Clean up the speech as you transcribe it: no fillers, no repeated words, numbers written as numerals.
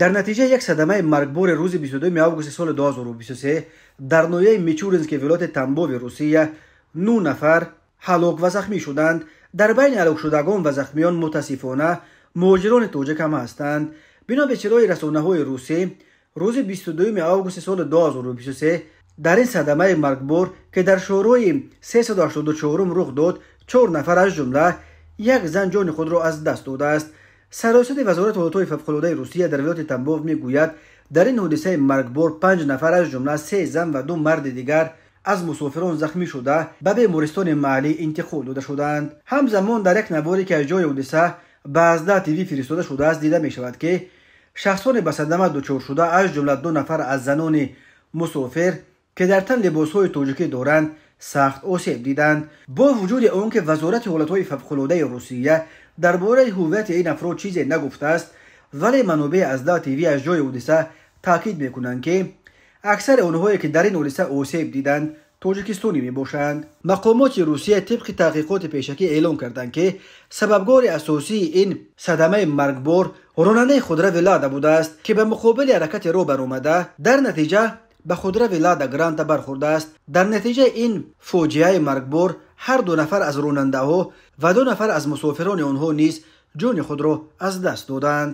Дар натиҷаи як садамаи маргбори рӯзи 22 августи соли 2023 дар ноҳияи Мичурински вилояти Тамбови Русия 9 нафар ҳалок ва захмӣ шуданд. Дар байни ҳалокшудагон ва захмиён мутаассифона муҳоҷирони тоҷик ҳам ҳастанд. Бино ба иттилои расонаҳои русӣ, рӯзи 22 августи соли 2023 дар ин садамаи маргбор, ки дар шӯрои 384 рух дод, 4 нафар аз ҷумла як зан ҷони худро аз даст додааст. Сарраёсати Вазорати ҳолатҳои фавқулодаи Русия дар вилояти Тамбов мегӯяд, дар ин ҳодисаи маргбор 5 нафар аз ҷумла 3 зан ва 2 марди дигар аз мусофирон захмӣ шуда ба бемористони маҳаллӣ интиқол дода шудаанд. Ҳамзамон дар як наворе, ки аз ҷои ҳодиса ба Азда ТВ фиристода шудааст, дида мешавад, ки шахсоне ба садама дучор шуда, аз ҷумла 2 нафар аз занони мусофир, ки дар тан либосҳои тоҷикӣ доранд, сахт осеб диданд. Бо вуҷуди он ки Вазорати ҳолатҳои фавқулодаи Русия дар бораи ҳуввияти ин афрод чизе нагуфтааст, вале манобеи Азда ТВ аз ҷои ҳодиса таъкид мекунанд, ки аксари онҳое, ки дар ин ҳодиса осеб диданд, тоҷикистонӣ мебошанд. Мақомоти Русия тибқи таҳқиқоти пешакӣ эълон карданд, ки сабабгори асосии ин садамаи маргбор ронандаи худрави Лада будааст, ки ба муқобили ҳаракати роҳ баромада, дар натиҷа ба худрави Лада Гранта бархӯрдааст. Дар натиҷаи ин фоҷиаи маргбор ҳар 2 нафар аз ронандаҳо ва 2 нафар аз мусофирони онҳо низ ҷони худро аз даст доданд.